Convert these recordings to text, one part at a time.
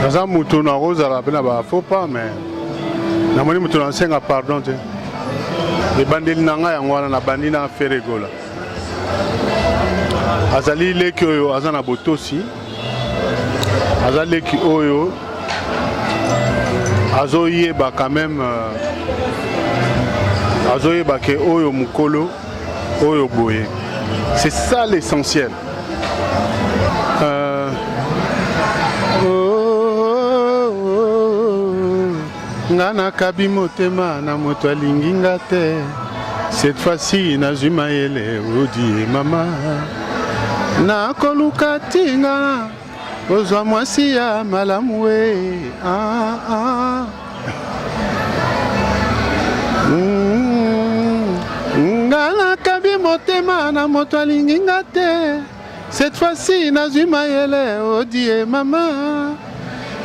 Naza moto nakozala mpe na ba faux pas, mais namoni moto nasenga pardon te. Ebandeli na ngai yango wana, nabandi na Ferre Gola. Azali leki oyo aza na botosi, aza leki oyo azoyeba quand même, azoyeba ke oyo mokolo oyo boye, c'est ça l'essentiel. Oh, nga nakabi motema na moto alingi nga te. Cette fois-ci nazwi mayele, odi mama, nakoluka tinga kozwa mwasi ya malamu we. Ah, ah. Nga nakabi motema na moto alingi nga te. Cette fois-ci nazwi mayele, odie mama,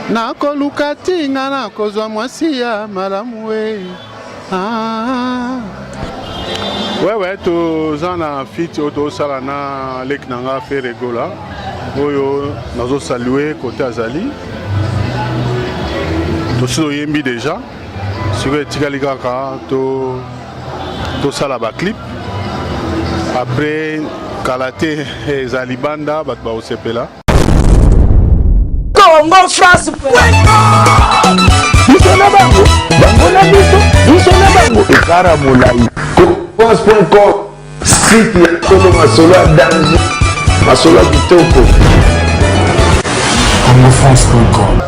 nakoluka tinga nakozwa mwasi ya malamu we. Ah. Ouais, toza na feat oyo tozosala na leki na nga Ferre Gola, oyo nazosalue kote azali. Tosi toyembi déjà, sikoyo etikali kaka to tosala baclip. Après, kala te eza libanda, bato bakosepela. Congo France. Biso na bango, bango na biso, biso na bango, ekara molai. France.com, site ya solo, masolo ya danger, masolo ya kitoko. congofrance.com.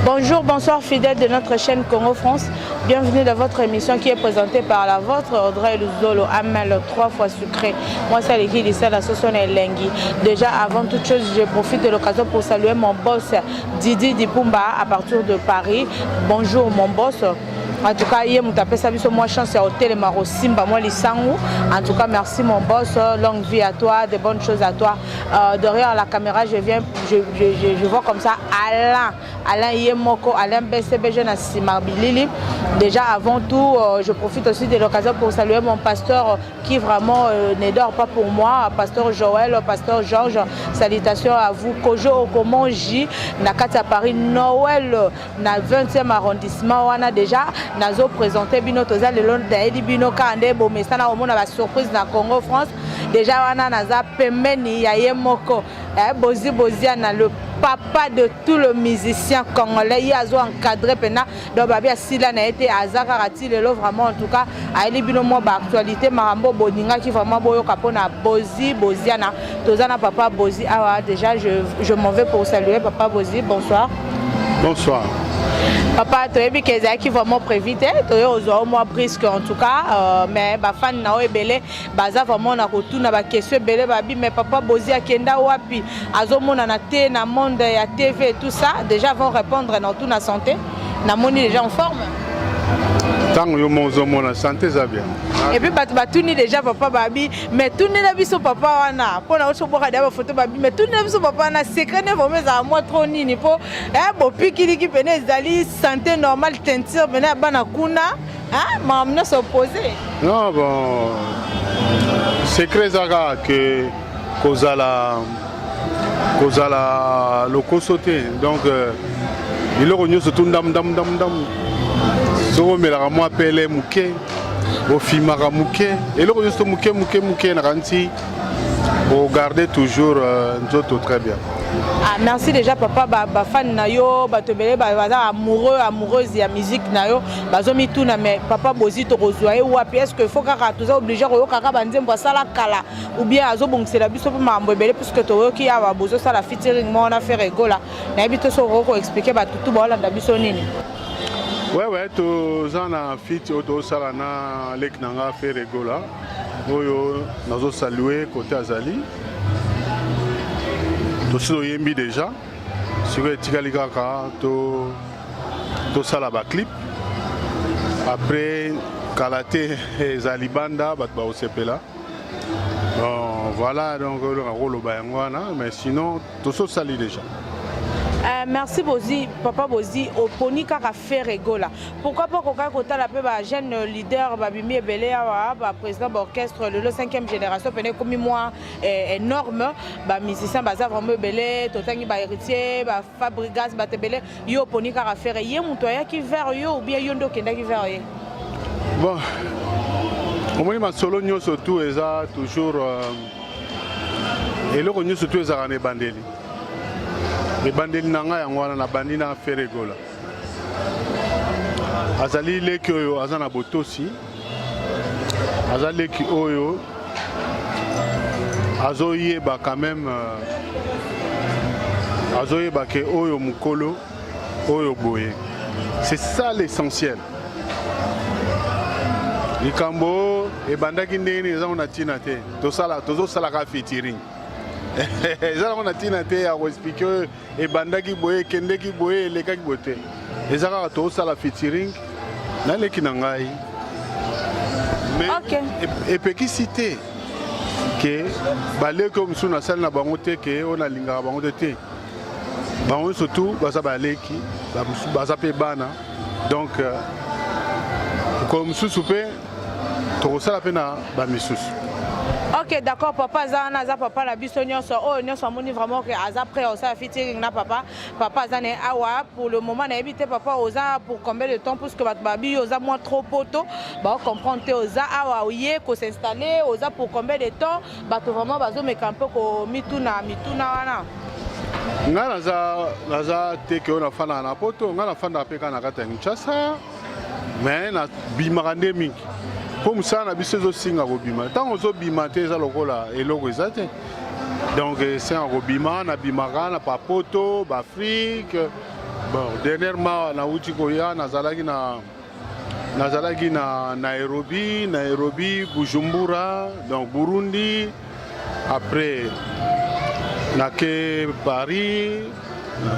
Bonjour, bonsoir fidèles de notre chaîne Congo France. Bienvenue dans votre émission qui est présentée par la vôtre Audrey Luzolo, Amel, trois fois sucré. Moi, c'est l'équipe de la sauce Elengi. Déjà, avant toute chose, je profite de l'occasion pour saluer mon boss Didi Dipumba à partir de Paris. Bonjour mon boss. En tout cas, ye moto apesa biso mwa chance ya kotelema kosimba mwa lisangu. En tout cas, merci mon boss, longue vie à toi, de bonnes choses à toi. Derrière la caméra, je viens, je vois comme ça Alain, Alain Yemoko, Alain BCBG na nsima bilili. Déjà, avant tout, je profite aussi de l'occasion pour saluer mon pasteur qui vraiment ne dort pas pour moi, pasteur Joël, pasteur Georges, salutations à vous. Kojo Okomonji, na kati ya Paris, Noël na 20e arrondissement wana. Déjà nazo présenter bino, toza lelo nayeli bino kaka nde bomesana komona basurprise na Congo France. Déjà wana naza pembeni ya ye moko Bozi Boziana, le papa de tout le musicien congolais. Ye azo encadré mpena, donc babi asila na ye te, aza kaka ti lelo. Vraiment, en tout cas, ayeli bino mwa baactualité, makambo boningaki vraiment boyoka mpona Bozi Boziana. Toza na papa Bozi awa. Déjà, je m'en vais pour saluer papa Bozi. Bonsoir. Bonsoir. Papa, toyebi ke ezalaki vraiment prévu te, toye kozwa o mwa brusque en tout cas, mais bafani na oyo ebele baza vraiment na kotuna baquestion ebele. Babi: mais papa Bozi akenda wapi? Azomonana te na monde ya TV et tout ça. Déjà, avant répondre na otuna santé, namoni déjà en forme. Ntango yo mo ozomona, santé eza bien. Et puis bato batuni déjà papa, babi: mais tunela biso papa wana mpona osobwaka deya bafoto. Babi: mais tunela biso papa wana, secret ne vraiment ezala mwa trop nini mpo bopikiliki pene, ezali santé normale, teinture pene ya bana kuna, makambo nyonso opose. Non, bon, secret eza kaka ke kozala lokoso te. Donc biloko nyonso tu ndamu ndamu ndamu ndamu. Soki omelaka mwa pele moke, ofimaka moke, eloko nyonso to moke moke moke, nakanisi ogarde toujours nzoto très bien. Ah, merci déjà papa. Bafani na yo, bato ebele baza amoureux, amoureuse ya musique na yo, bazomituna: mais papa Bozi, tokozwa ye wapi? Est ce que faut kaka toza obligé koyoka kaka banzembo asala kala, ou bien azobongisela biso mpe makambo ebele? Puisque toyoki awa bozosala featuring moko na Ferre Gola, nayebi te soki okoki koexpliquer bato tu baolanda biso nini. Ouais, toza na feat oyo tozosala na leki na nga Ferre Gola, oyo nazosalue kote azali. Tosi toyembi déjà, sikoyo etikali kaka to tosala baclip. Après, kala te eza libanda, bato bakosepela. Bon, voilà, donc oyo nakoloba yango wana, mais sinon tososali déjà. Merci Bozi, papa Bozi, oponi kaka Ferre Gola. Pourquoi pas kokaki kotala mpe ba jeune leader babimi ebele awa, ba président ba orchestre lelo 5e génération pene ekomi mwa énorme, ba musicien baza vraiment ebele, totangi ba Héritier, ba Fabregas, bato ebele. Yo oponi kaka Ferre. Ye moto ayaki vers yo ou bien yo nde okendaki vers ye? Bon, omoni, masolo nyonso tu eza toujours eloko nyonso tu ezalaka na ebandeli. Ebandeli na ngai yango wana, nabandi na Ferre Gola. Azali leki oyo aza na botosi, aza leki oyo azoyeba quand même, azoyeba ke oyo mokolo oyo boye. C'est ça l'essentiel. Likambo ebandaki ndenge nini, eza ngo na ntina te. Tosala, tozosalaka featuring, eza nango na ntina te ya koexpliquer oyo ebandaki boye, ekendeki boye, elekaki boye te. Eza kaka tozosala featuring naleki na ngai, mais epekisi te ke baleki oyo mosusu nasali na bango te, ke oyo nalingaka bango te te. Bango nyonso tu baza baleki, baza mpe bana. Donc mokolo mosusu mpe tokosala mpe na bamisusu. Ok, d'accord, papa aza wana, aza papa na biso nyonso. Oyo nyonso amoni vraiment ke aza prêt osala featuring na papa, papa aza na ye awa pour le moment. Nayebi te, papa, oza pour combien de temps? Puisque bato babi yo oza mwa trop poto, baocomprendre te. Oza awa, oye kos'installer, oza pour combien de temps? Bato vraiment bazomeka mpe komituna mituna wana. Ngai naza te ke oyo nafandaka na poto. Ngai nafandaka mpe kaka na kati ya Kinshasa, mais nabimaka nde mingi mpo mosala na biso ezosinga kobima. Ntango ozobima te, eza lokola eloko eza te. Donc esenga kobima. Nabimaka na bapoto, baAfrique. Bon, dernièrement nauti koya, nazalaki na Nairobi, Bujumbura, donc Burundi. Après nake Paris,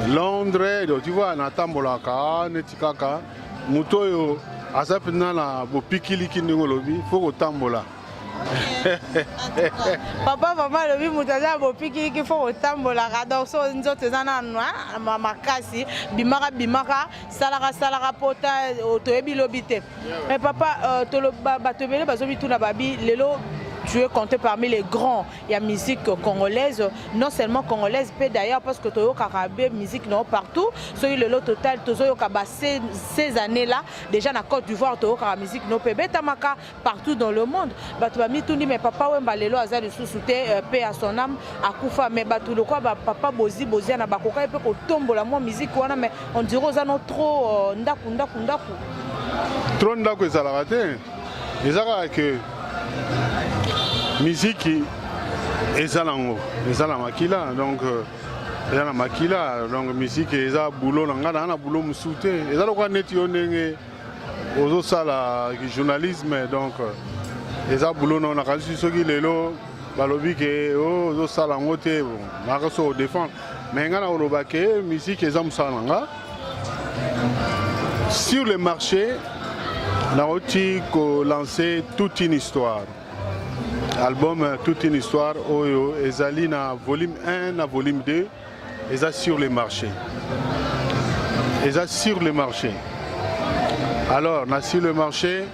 Londres. Donc tu vois, natambolaka neti kaka moto oyo aza mpenza na bopikiliki. Ndenge olobi, fo kotambola. Papa, mama alobi moto aza na bopikiliki, fo kotambolaka. Donc so nzoto eza nanu makasi, bimaka bimaka, salaka salaka, pota toyebi lobi te. Mais papa, bato ebele bazomituna, babi lelo tu es compté parmi les grands ya musique congolaise, non seulement congolaise mpe d'ailleurs, parce que toyokaka be musique nao partout. Soki lelo total tozoyoka ba ces années là déjà na Côte d'Ivoire, toyokaka musique no mpe ebetamaka partout dans le monde. Bato bamitundi, mais papa Wemba lelo aza lisusu te, paix à son âme, akufa, mais bato lokwa bapapa Bozi Boziana bakokaki mpe kotombola mwa musique wana. Mais on dirait oza no trop ndako ndako ndako. Trop ndako ezalaka te. Eza kaka ke miziki eza nango, eza na makila. Donc eza na makila. Donc musique eza boulot na ngai, naa na boulot mosusu te. Eza lokola neti yo ndenge ozosala journalisme. Donc eza boulot na nakanisi soki lelo balobi ke ozosala yango te, bon, naka so odéfendre. Mais ngai na koloba ke musique eza mosala na nga. Sur le marché, nauti kolancer Toute une histoire, album Toute une histoire oyo ezali na volume 1 na volume 2. Eza sur le marché, eza sur le marché. Alors na sur le marché,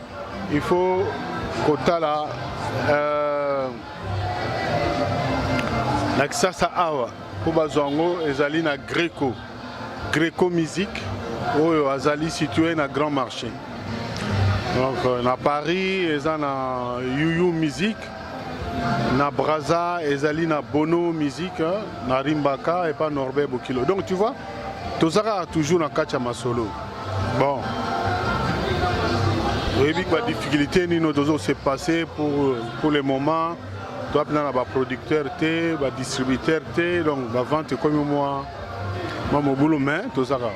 il faut kotala na Kisasa awa mpo bazwa yango. Ezali na Greco, Greco Musique oyo azali situé na Grand Marché. Donc na Paris eza na Yuyu Musique, na Braza ezali na Bono Musique, na Rimbaka epa Norbert Bokilo. Donc tu vois, toza kaka toujours na kati ya masolo. Bon, oyebi badifficulté nini tozo se passer pour le moment. Toza mpena na baproducteur te, badistributeur te. Donc bavente ekomi mwa mobulu, mais toza kaka.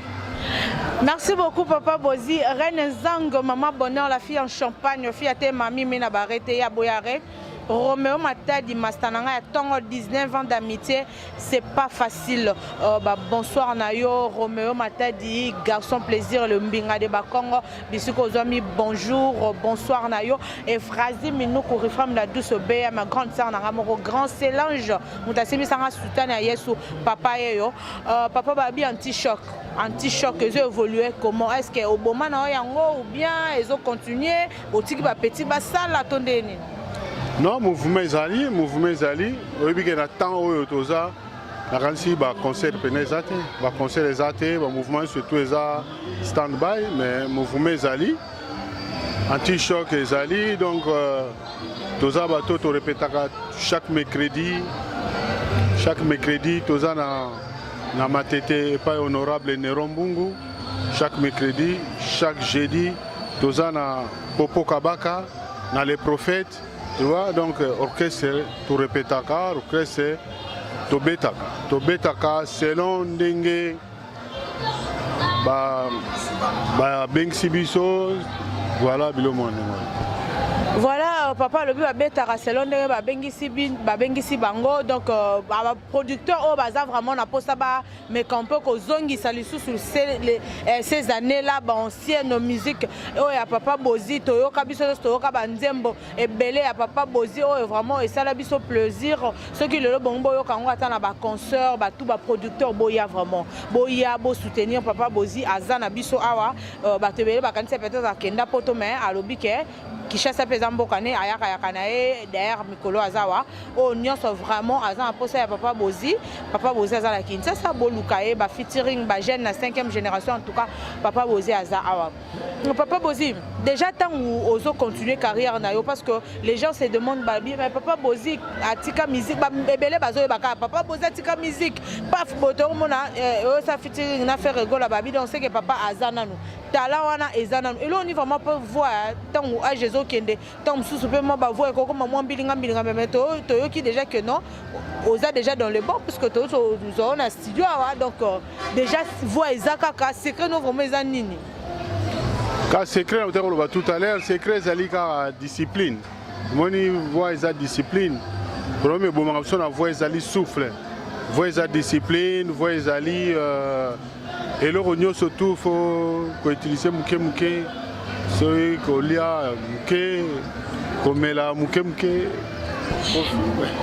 Merci beaucoup, Papa Bozi. Reine Zang, Maman Bonheur, la fille en champagne, fille à mami, mina barete, ya boyare. Romeo Matadi masta na ngai ya ntongo, 19 ans d'amitié, c'est pas facile. Ba bonsoir na yo Romeo Matadi, garçon plaisir, le mbinga de Bakongo, bisiko ozwami, bonjour, bonsoir na yo. Efrazi Minuku Rifram la douce Beya, ma grande sœur na ngai moko, grand Célange, moto asimbisanga soutane ya Yesu, papa yeyo. Papa babi anti-choc, anti-choc ezo évoluer comment? Est-ce que oboma na yo yango ou bien ezo continuer, otiki bapeti basala to nde nini? Non, mouvement ezali, mouvement ezali. Oyebi ke na temps oyo toza, nakanisi baconcert pene eza te, baconcert eza te, bamouvement surtout eza stand by, mais mouvement ezali, anti-choc ezali. Donc toza bato torepetaka chaque mercredi, chaque mercredi toza na Matete epai honorable Nero Mbungu chaque mercredi, chaque jeudi toza na Popo Kabaka na les prophètes, tu vois. Donc orchestre torepetaka, orchestre tobetaka, tobetaka selon ndenge babengisi biso. Voilà, bilo mwa ndenge wana. Voilà, papa alobi babetaka selon ndenge babengisi bango. Donc baproducteur oyo baza vraiment na mposa bameka mpe kozongisa lisusu ces années là, baancienne musique oyo ya papa Bozi, toyoka biso nyonso, toyoka banzembo ebele ya papa Bozi oyo vraiment esala biso plaisir. Soki lelo bongo boyoka yango ata na baconcert, batu baproducteur boya, vraiment boya bosoutenir papa Bozi, aza na biso awa. Bato ebele bakanisa peut-être akenda poto, mais alobi ke Kinshasa mpe eza mboka ne, ayakayaka na ye. D'ailleurs mikolo aza wa oyo nyonso vraiment aza na mposa ya papa Bozi, papa Bozi aza na Kinshasa, boluka ye, bafeaturing, bajeune na 5e génération. En tout cas papa Bozi aza awa. Papa Bozi, déjà ntango ozocontinue carrière na yo, parce que les gens se demandent, babi mais papa Bozi atika musique, ebele bazoyeba kaka papa Bozi atika musique, paf boto omona oyosa featuring na Ferre Gola, babi donc c'est que papa aza nanu, talent wana eza nanu. Eloko ni vraiment mpe voix, ntango age ezokende, ntango mosusu mpe mwa bavoix ekokoma mwa mbilinga mbilinga, mais toyoki déjà que non, oza déjà dans le bon, puisque tozala na studio awa. Donc déjà voix eza kaka. Secret no vraiment eza nini? Ka secret na koloba tout à l'heure, secret ezali kaka discipline. Omoni, voix eza discipline. Problème ebomaka biso na voix ezali souffle. Voix eza discipline, voix ezali eloko nyonso tu faut koutiliser moke moke, soki kolia moke, komela moke moke.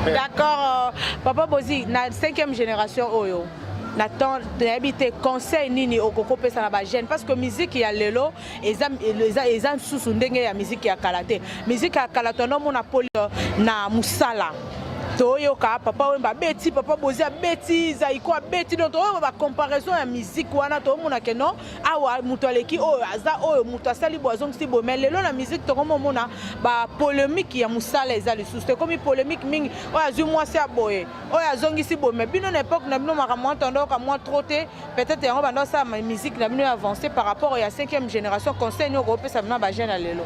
D'accord, papa Bozi, na cinquième génération oyo na temps, nayebi te conseil nini okoki opesa na bajeune, parce que musique ya lelo eza lisusu ndenge ya musique ya kala te. Musique ya kala tonomona poli na mosala, toyoka papa Wemba abeti, papa Bozi abeti, Zaiko abeti, donc toyoka bacomparaison ya musique wana, toomona ke non, awa moto aleki oyo, aza oyo moto asali boye, azongisi boye. Mais lelo na musique tokomomona bapolémique ya mosala eza lisusu, tokomi polémique mingi, oyo azwi mwasi ya boye, oyo azongisi boye. Mais bino na époque na bino, makambo wana tondoyoka mwa trop te. Peut-être yango banda osala musique na bino avancé par rapport ya cinquième génération. Conseil nini okopesa bino bajeune ya lelo?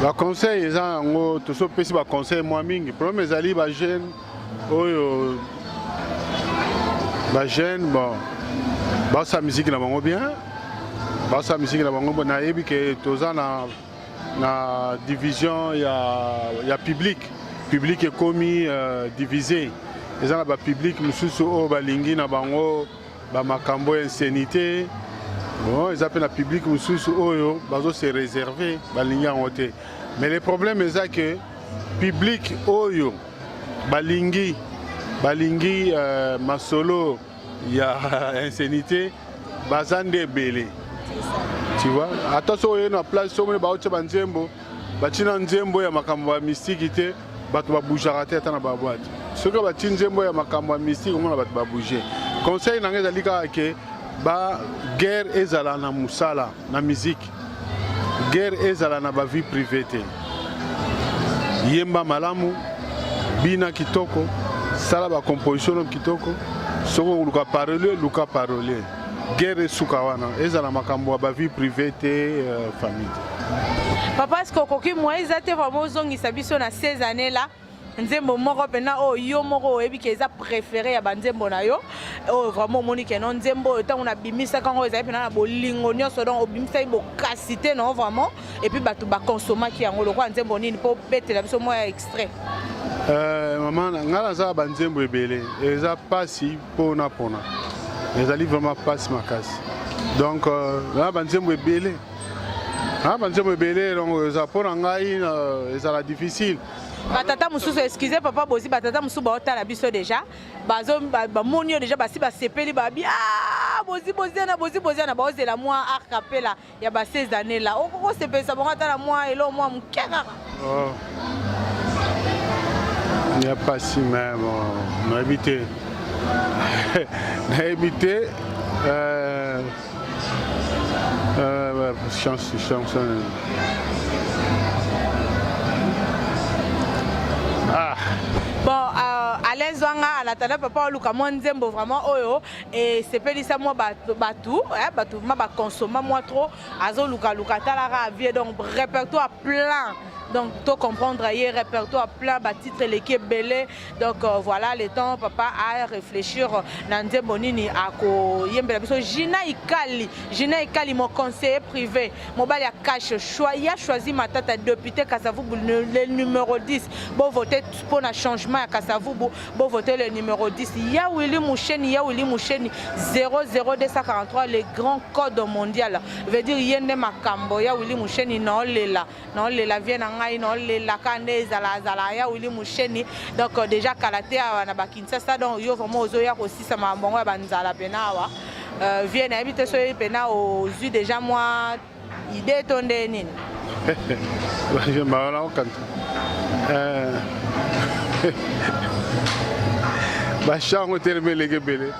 Baconseil eza yango, tosopesi baconseil mwa mingi. Problème ezali bajeune oyo, bajeune bon, basala musique na bango bien, basala musique na bango. Nayebi ke toza na division ya public, public ekomi divisé. Eza na bapublic mosusu oyo balingi na bango bamakambo ya insanité. Bon, eza mpe na public mosusu oyo bazose réserve, balingi yango te. Mais le problème eza ke public oyo balingi masolo ya insanité baza nde ebele, tu vois. Ata soki oye na place, soki omoni baotia banzembo, batina nzembo ya makambo ya mystique te, bato babougeaka te. Ata na baboîte, soki bati nzembo ya makambo ya mystique, omona bato babouge. Conseil na ngai ezali kaka ke baguerre ezala na mosala na musique, guerre ezala na bavie privée te. Yemba malamu, bina kitoko, sala bacomposition no kitoko. Soki okoluka parolier, luka parolier. Guerre esuka wana, ezala makambo ya bavie privée te, famille te. Papa, est-ce que okoki moyen eza te vraiment ozongisa biso na 16 années là? Nzembo moko mpenza oyo yo moko oyebi ke eza préféré ya banzembo na yo, oyo vraiment omoni ke non, nzembo oyo ntango nabimisaka yango ezali mpenza na bolingo nyonso, donc obimisaki bokasi te non vraiment, et puis bato bakonsomaki yango lokola nzembo nini, mpo obetela biso mwa ya extrait? Mama, ngai naza na banzembo ebele, eza mpasi mpona ezali vraiment mpasi makasi. Donc na banzembo ebele, na banzembo ebele, donc eza mpona ngai ezala difficile. Batata mosusu, excuse papa Bozi, batata mosusu baotala biso déjà, bazo bamoni yo déjà, basi basepeli, babi: "Ah, Bozi Boziana, Bozi Boziana." Baozela mwa a cappella ya ba 16 années là, okokosepelisa bango ata na mwa elo mwa moke kaka. Oh. Ya pasi, mais bon, nayebi te, nayebi te. Chanson, ah. Bon, Alain Zwanga, en attendant papa oluka mwa nzembo vraiment oyo esepelisa mwa bato, bato ma bakonsoma mwa trop, azolukaluka, talaka avie. Donc répertoire plein, donc to comprendre ye, répertoire plein, batitre eleki ebele. Donc voilà, le temps papa a réfléchir na nzembo nini akoyembela biso, Gina Ikali, Gina Ikali, mon conseiller privé, mobali ya cash choix, ya choisi Matata, député Kasavubu, le numéro 10. Bovote mpona changement ya Kasavubu, bovote le numéro 10, ya Willi Musheni, ya Willi Musheni 00243, le grand code mondial, veut dire ye nde makambo. Ya Willi Musheni, naolela, naolela vie na ngai, naolelaka nde ezalazala ya Willi Musheni. Donc déjà kala te awa na bakinshasa, donc yo vraiment ozoya kosisa makambo yango ya banzala pena awa. Vie, nayebi te soki pena ozwi déjà mwa idée to nde nini. Bawala okanta bachango telema eleki ebele.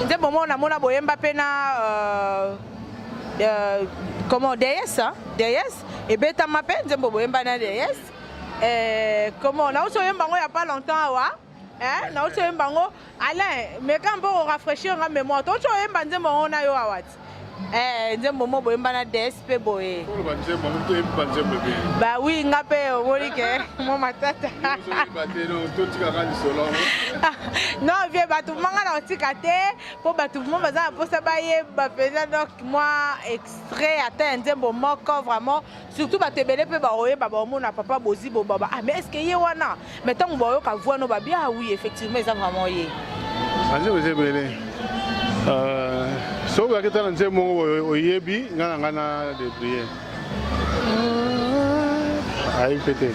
Nzembo moko namona boyemba mpe na comment, DS, DS ebetama mpe, nzembo boyemba na DS, comment, nauti oyemba yango ya pas longtemps awa, nauti oyemba yango. Alain, meka mpo korafraîchir nga mémoire, touti oyemba nzembo yango na yo awa ti, nzembo mo boyemba na DS mpe boye. Ba oui, nga mpe omoni ke mo matata. Non vie, bato manga na otika te, mpo bato mo baza na mposa bayeba mpenza. Donc mwa extrait ata ya nzembo moko vraiment, surtout bato ebele mpe baoyeba, baomona papa Bozi bobaba: "Ah, mais est ce que ye wana?" Mais ntango baoyoka voix no, babi: "Ah oui, effectivement, eza vraiment ye." Banzembo eza ebele. Soki ozalaki tala nzembo moko oyebi, ngai na ngai na débrouille, ayebi mpe te.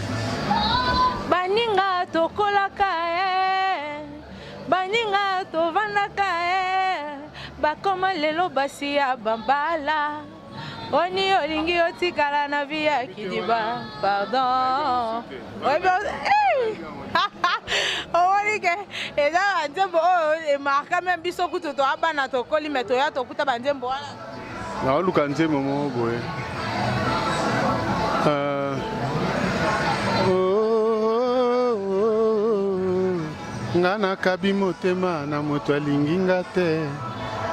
Baninga tokolaka e, baninga tovandaka e, bakoma lelo basi ya bambala. Oni olingi otikala na vie ya kidiba, pardon. Omoni ke eza banzembo oyo emarka même biso kutu toya bana, tokoli me toya tokuta banzembo wana. Naoluka nzembo moko boye. Oh, oh, nga nakabi motema na moto alingi nga te,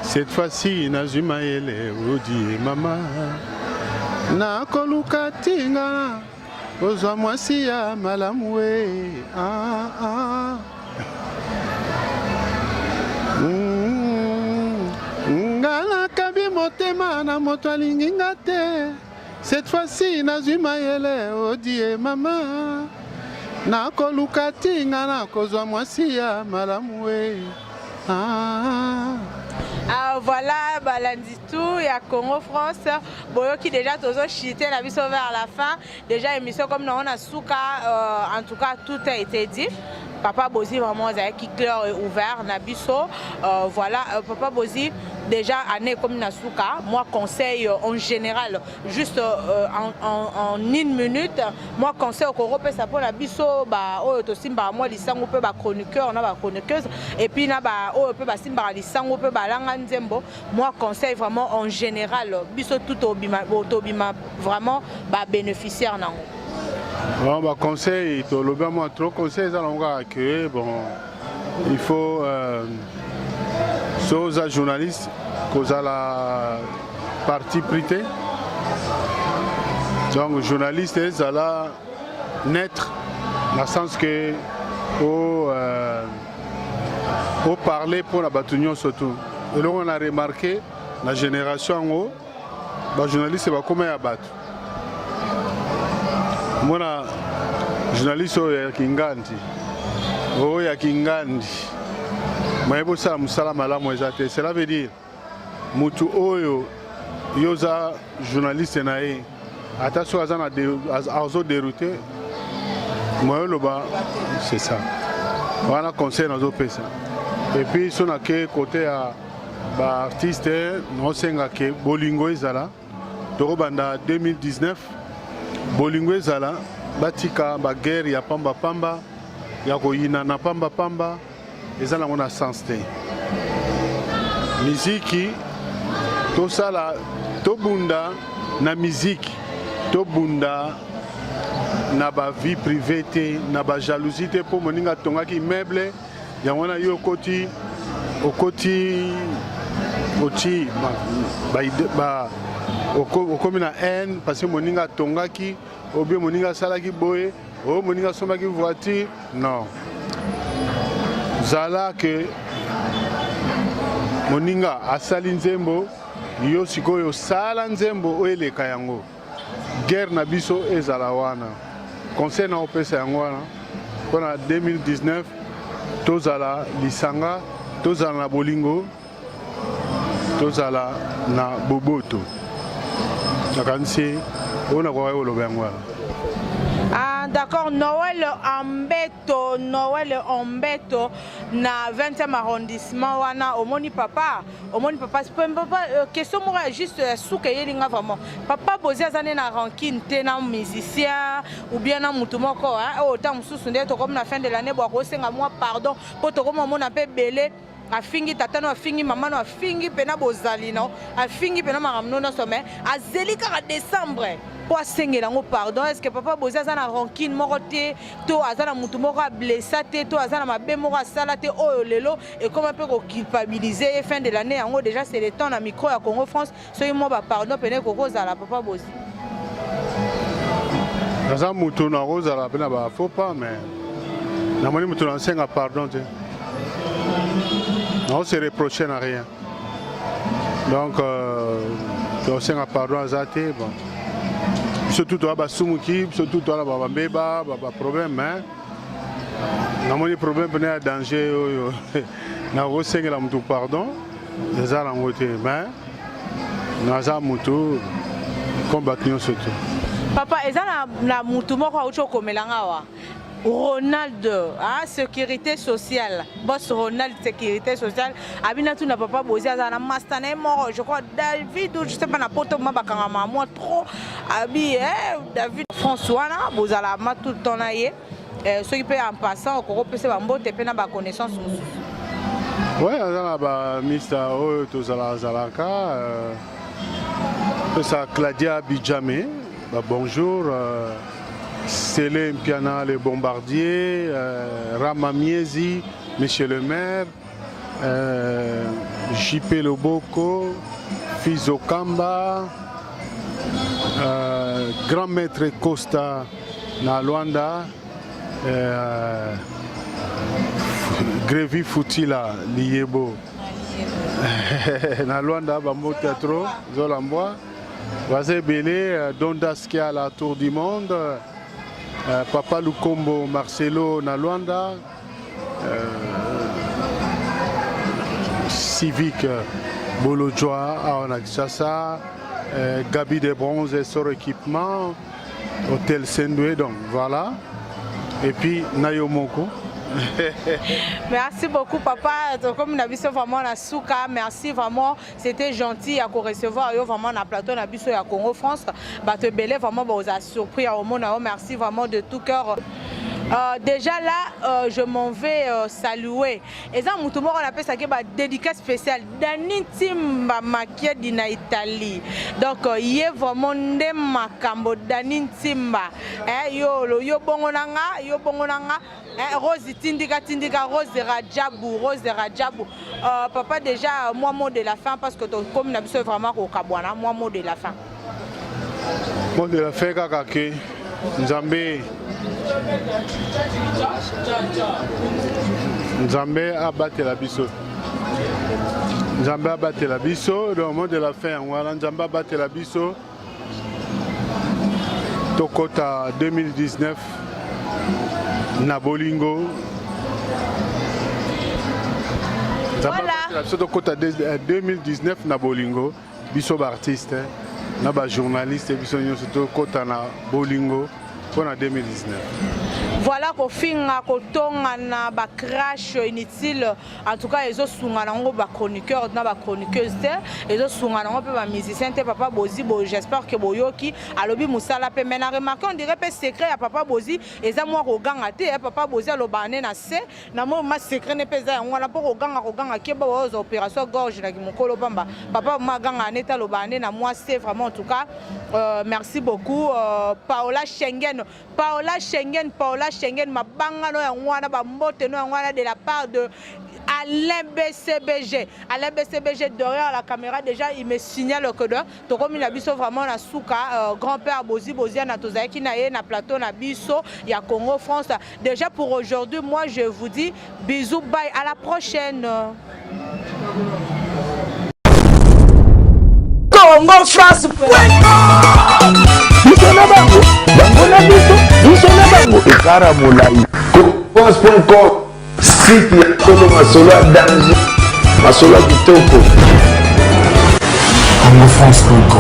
cette fois-ci nazwi mayele, odie mama, nakoluka tinga ozwa mwasi ya malamu we. Ah, ah. Nga nakabi motema na moto alingi nga te, cette fois-ci nazwi mayele, odie mama, nakoluka tinga nakozwa mwasi ya malamu we. Ah. Ah, voilà, balandi tout ya Congo France, boyoki déjà, tozochite na biso vers la fin déjà, émission comme nango na suka. En tout cas, tout a été dit. Papa Bozi vraiment azalaki clair et ouvert na biso. Voilà, papa Bozi, déjà année comme na suka, moi conseil en général, juste en une minute, moi conseil okoropesa mpona biso ba oyo tosimbaka mwa lisango mpe bachroniqueur na bachroniqueuse, et puis na ba oyo mpe basimbaka lisango mpe balanga nzembo, moi conseil vraiment en général, biso tout tobima, tobima vraiment babénéficiaire nango. Bon, baconseil tolobi mwa trop, conseil eza nango kaka ke bon, il faut so oza journaliste, kozala parti pris te. Donc journaliste ezala neutre na sens que o euh, o parler mpo na bato nyonso tu. Eloko na remarque na génération yango, bajournaliste bakoma ya bato. Mona journaliste oyo ya Kingandi, oyo ya Kingandi, moye bosala mosala malamu eza te. Cela veut dire mutu oyo yo oza journaliste na ye, ata soki aza na azodérouter, moye oloba. C'est ça wana conseil nazopesa. Et puis so nake côté ya baartiste, naosenga ke bolingo ezala. Tokobanda 2019, bolingo ezala, batika baguerre ya pambapamba, ya koyinana pambapamba, eza nango na sens te. Miziki tosala, tobunda na miziki, tobunda na bavie privée te, na bajalousie te, mpo moninga atongaki immeuble yango wana, yo okoti okoti oti okomi na haine parce que moninga atongaki, obie moninga asalaki boye, oyo moninga asombaki voiture. Non, zala ke moninga asali nzembo, yo sikoyo osala nzembo oyo eleka yango. Guerre na biso ezala wana. Conseil na opesa yango wana mpona 2019: tozala lisanga, tozala na bolingo, tozala na boboto. Nakanisi oyo nakokaki koloba yango wana. Ah, d'accord. Noël Ambeto, Noël Ambeto na 20e arrondissement wana. Omoni papa, omoni papa, papa, question moko ya juste ya suka eyelinga vraiment. Papa Bozi aza nde na rancune te na musicien ou bien na mutu moko oyo ta mosusu nde tokomi na fin de l'année, bo akosenga mwa pardon, mpo tokomi omona mpe ebele afingi tata no, afingi mama no, afingi mpena bozali no, afingi mpena makambo no nyonso, mais azeli kaka décembre mpo asengela yango pardon. Est ce que papa Bozi aza na rancune moko te, to aza na mutu moko ablessa te, to aza na mabe moko asala te oyo lelo ekoma mpe koculpabiliser ye? Fin de l'année yango déjà, c'est le temps. Na micro ya Congo France, soki mwa bapardon pene ekoki kozala, papa Bozi? Naza mutu, nakozala mpe na bafaux pas, mais namoni mutu nasenga pardon te, naose reproche na rien. Donc tosenga pardon aza te. Bon, biso tu toya basumuki, biso tu toya na bambeba, baproblème, mais namoni problème mpena ya danger oyo nakosengela mutu pardon eza nango te. Mais naza mutu comme bato nyonso te. Papa, eza na mutu moko auti okomelanga awa, Ronald, ah, sécurité sociale, boss Ronald, sécurité sociale, abina tuna papa Bozi aza na master na ye moko, je crois David ou je sais pas, na poto ma bakangama mwa trop. Abi eh, David France wana bozala ma tout le temps na ye. Soki mpe en passant okoki opesa bambote mpe na baconnaissance mosusu. Ouais, aza na bamista oyo tozalazalaka. Pesa Claudia Bijame babonjour, Sele Mpiana le bombardier, Rama Miezi, monsieur le maire, JP Loboko, Fizo Kamba, grand maître Costa na Luanda, Grevi Futila Liyebo na Luanda, bambote ya trop Zolambwa baza ebele, Donda Skia la tour du monde, Papa Lukombo Marcelo na Luanda, Civique Bolojwa awa na Kinshasa, Gabi de Bronze et Sor Équipement, Hôtel Sendwe, donc voilà. Et puis Nayo Moko. Merci beaucoup papa, comme na biso vraiment na suka. Merci vraiment, c'était gentil ya recevoir yo vraiment na plateau na biso ya Congo France. Bato ebele vraiment boza surpris ya omona yo. Merci vraiment de tout cœur. Déjà là, je m'en vais saluer. Eza mutu moko napesaki ba dédicace spéciale, Dani Ntimba Makiadi na Italie. Donc ye vraiment nde makambo. Dani Ntimba, eh, yo yo bongo na nga, yo bongo na nga, eh, Rose tindika tindika, Rose Rajabu, Rose Rajabu. Papa, déjà moi, mot de la fin, parce que comme na biso vraiment kokabwana, moi, mot de la fin. Mot de la fin kaka ke Nzambe, Nzambe abatela biso, Nzambe abatela biso. Donc mot de la fin yango wana, Nzambe abatela biso, tokɔta 2019 na bolingo. Nzambe abatela biso, tokɔta 2019 na bolingo, biso baartiste na bajournaliste, biso nyonso tokɔta na bolingo mpo na 2019. Voilà, kofinga, kotonga na bacrash inutile, en tout cas ezosunga nango bachroniqueur na bachroniqueuse te, ezosunga nango mpe bamusicien te. Papa Bozi bo, j'espère que boyoki, alobi mosala mpe. Mais na remarque, on dirait mpe secret ya papa Bozi eza mwa koganga te. Papa Bozi alobaka nde na se na mo ma secret ne mpe eza yango wana, mpo koganga koganga, keba, baozwa opération gorge na mokolo pamba. Papa ma aganga nde te, alobaka nde na mwa se. Vraiment, en tout cas, merci beaucoup, Paola Schengen, Paola Schengen, Paola Schengen, mabanga no yango wana, bambote no yango wana de la part de Alain BCBG. Alain BCBG derrière la caméra, déjà, il me signale que de tokomi na biso vraiment na suka. Grand-père Bozi Boziana, tozalaki na ye na plateau na biso ya Congo France. Déjà pour aujourd'hui, moi je vous dis bisous, bye, à la prochaine. Congo France. Biso na bango, bango na biso, biso na bango, ekara molai. France.com, site ya solo, masolo ya danger, masolo ya kitoko. congofrance.com.